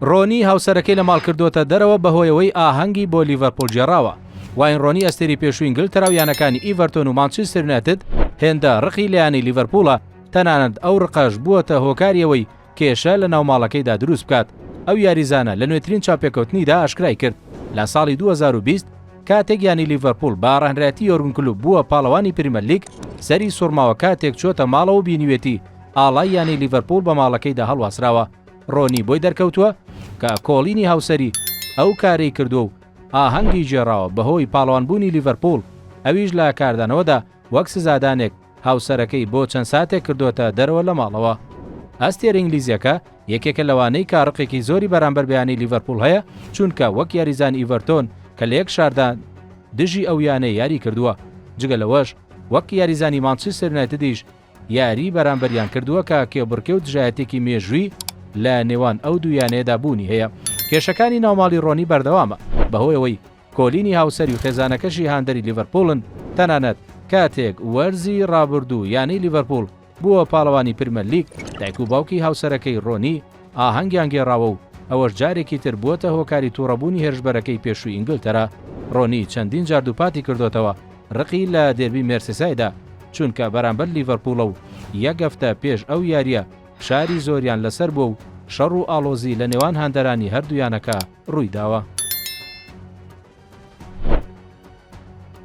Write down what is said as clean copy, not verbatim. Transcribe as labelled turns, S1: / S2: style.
S1: رۆنی هاوسەرەکەی لە ماڵ کردۆتە دەرەوە بەهۆیەوەی ئاهەنگی بۆ لیڤەرپوڵ گێڕاوە. واین رۆنی ئەستێری پێشووی ئینگلتەرا و یانەکانی ئیڤەرتۆن و مانچستەر یونایتد هێندە رقی لە یانەی لیڤەرپوڵە تەنانەت ئەو رقەش بووەتە هۆکاری ئەوەی کێشە لە ناو ماڵەکەیدا دروست بکات. ئەو یاریزانە لە نوێترین چاوپێکەوتنیدا ئاشکرای کرد لە ساڵی 2020 کاتێک یانەی لیڤەرپوڵ بە راهێنەرایەتی یۆرگن کلوپ بووە پاڵەوانی پریمەرلیگ سەری سوڕماوە کاتێک چۆتە ماڵەوە و بینیوێتی ئاڵای یانەی لیڤەرپوڵ بە ماڵەکەیدا هەڵواسراوە. ڕۆنی بۆی دەرکەوتووە کە کۆڵینی هاوسەری ئەو کارەی کردووە و ئاهەنگی گێڕاوە بەهۆی پاڵەوانبوونی لیڤەرپوڵ، ئەویش لە کاردانەوەدا وەک سزادانێک هاوسەرەکەی بۆ چەند ساتێک کردۆتە دەرەوە لە ماڵەوە. ئەستێرە ئینگلیزییەکە یەکێکە لەوانەی کە ڕقێکی زۆری بەرامبەر بە یانەی لیڤەرپوڵ هەیە، چونکە وەک یاریزانی ئیڤەرتۆن کە لە یەک شاردا دژی ئەو یانەیە یاری کردووە، جگە لەوەش وەک یاریزانی مانچستەر یونایتدیش یاریی بەرامبەریان کردووە کە کێبڕکێ و دژایەتیەکی مێژووی لە نێوان ئەو دوو یانەیەدا بوونی هەیە. کێشەکانی ناوماڵی ڕۆنی بەردەوامە، بەهۆی ئەوەی کۆلینی هاوسەری و خێزانەکەشی هاندەری لیڤەرپوڵن، تەنانەت کاتێک وەرزی ڕابردوو یانەی لیڤەرپوڵ بووە پاڵەوانی پرمەرلیگ، دایک و باوکی هاوسەرەکەی ڕۆنی ئاهەنگیان گێڕاوە و ئەوەش جارێکی تر بووەتە هۆکاری توڕەبوونی هێرشبەرەکەی پێشووی ئینگلتەرا. ڕۆنی چەندین جار دووپاتی کردۆتەوە ڕقی لە دێربی مێرسیسایدە، چونکە بەرامبەر لیڤەرپوڵە و یەک هەفتە پێش ئەو یارییە فشاری زۆریان لەسەر بووە و شەڕ و ئاڵۆزی لە نێوان هاندەرانی هەردوو یانەکە ڕوویداوە.